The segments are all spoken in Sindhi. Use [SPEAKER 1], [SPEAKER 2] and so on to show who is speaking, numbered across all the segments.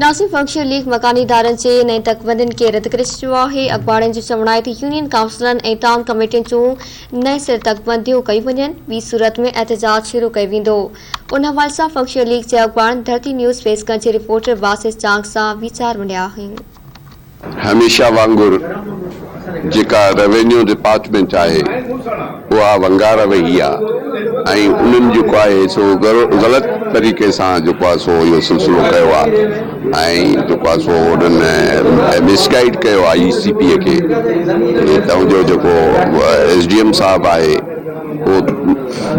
[SPEAKER 1] ناظم فنڪشنل ليگ مڪاني ادارن جي نئين تڪبندين کي رد ڪري ڇڏيو آهي. اڳواڻن جو چوڻ آهي ته يونين ڪائونسلن ۽ ٽائون ڪميٽين جون نئين سر تڪبنديون ڪيون وڃن، ٻي صورت ۾ احتجاج شروع ڪيو ويندو. ان حوالي سان فنڪشنل ليگ جي اڳواڻن ڌرتي نيوز فيس گنج جي رپورٽر باسط چانگ سان ويچار ونڊيا آهن.
[SPEAKER 2] هميشه وانگر جيڪا روينيو ڊپارٽمينٽ آهي اها ونگار وئي آ ۽ انهن جيڪو آهي سو غلط طريقي سان جيڪو آ سو اهو سلسلو ڪيو آ ۽ جيڪو آ سو انهن مس گائيڊ ڪيو آ اي سي پي کي هتان جو جيڪو ايس ڊي ايم صاحب آهي اهو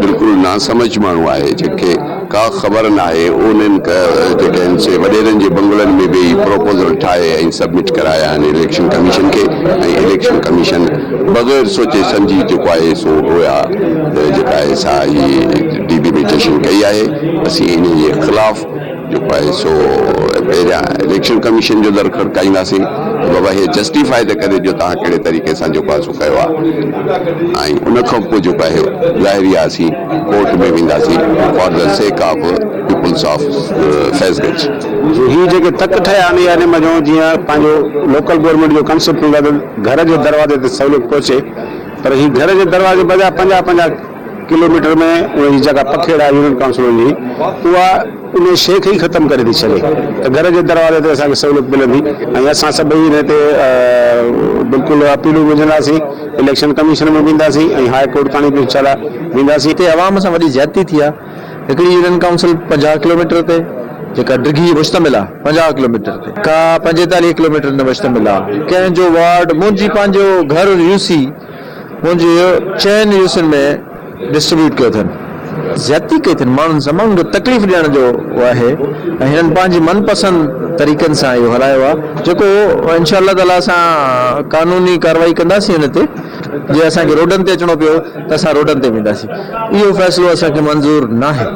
[SPEAKER 2] بلڪل ناسمجھ ماڻهو آهي جنهن کي ڪا خبر ناهي انهن جيڪي آهن سي وڏيرن جي بنگلن ۾ ويهي پروپوزل ٺاهي ۽ سبمٽ ڪرايا آهن اليڪشن ڪميشن کي ۽ اليڪشن ڪميشن بغير سوچي سمجهي جيڪو آهي سو اها جيڪا آهي سا هي ڊيلميٽيشن ڪئي آهي اسين انهي جي خلاف جيڪو آهي سو پهريان اليڪشن ڪميشن جو در کڙڪائينداسين ته بابا هي جسٽيفائي ته ڪري ڏيو توهان ڪهڙي طريقي سان جيڪو آهي سو ڪيو آهي ۽ ان کان پوء جيڪو آهي ظاهري آهي اسين ڪورٽ ۾ وينداسين for the sake of peoples of Faizganj.
[SPEAKER 3] هي جيڪي تڪ ٺهيا آهن اها ان منجهون جيئن پنهنجو لوڪل گورنمينٽ جو ڪنسيپٽ هوندو آهي ته گهر جي دروازي تي سهولت پهچي پر هي گهر جي دروازي بجاء پنجاهه پنجاهه ڪلوميٽر ۾ ان جي جيڪا پکيڙ آهي يونين ڪائونسلن جي اها ان شيء کي ئي ختم ڪري ٿي ڇڏي ته گهر جي دروازي تي اسان کي سهولت ملندي ۽ اسان سڀئي ان تي بلڪل اپيلون وجهنداسين اليڪشن ڪميشن ۾ وينداسين ۽ هاء ڪورٽ تاڻي به انشاء الله وينداسين.
[SPEAKER 4] هتي عوام سان وڏي زيادتي ٿي آهي هڪڙي يونين ڪائونسل 50 ڪلوميٽر تي جيڪا ڊگهي مشتمل آهي 50 ڪلوميٽر تي ڪا 45 ڪلوميٽر تي مشتمل آهي ڪنهن جو وارڊ منهنجي پنهنجو گهر يو سي منهنجي چئن يوسين ۾ ڊسٽريبيوٽ ڪيو اٿن. زيادتي ڪئي اٿن ماڻهن سان ماڻهن کي تڪليف ڏيڻ جو آهي ۽ هنن پنهنجي من پسند طريقن سان اهو هلايو آهي جيڪو انشاء الله تعالي اسان قانوني ڪارروائي ڪنداسين ان تي جي اسان کي روڊن تي اچڻو پيو ته اسان روڊن تي وينداسين اهو فيصلو اسان کي منظور ناهي.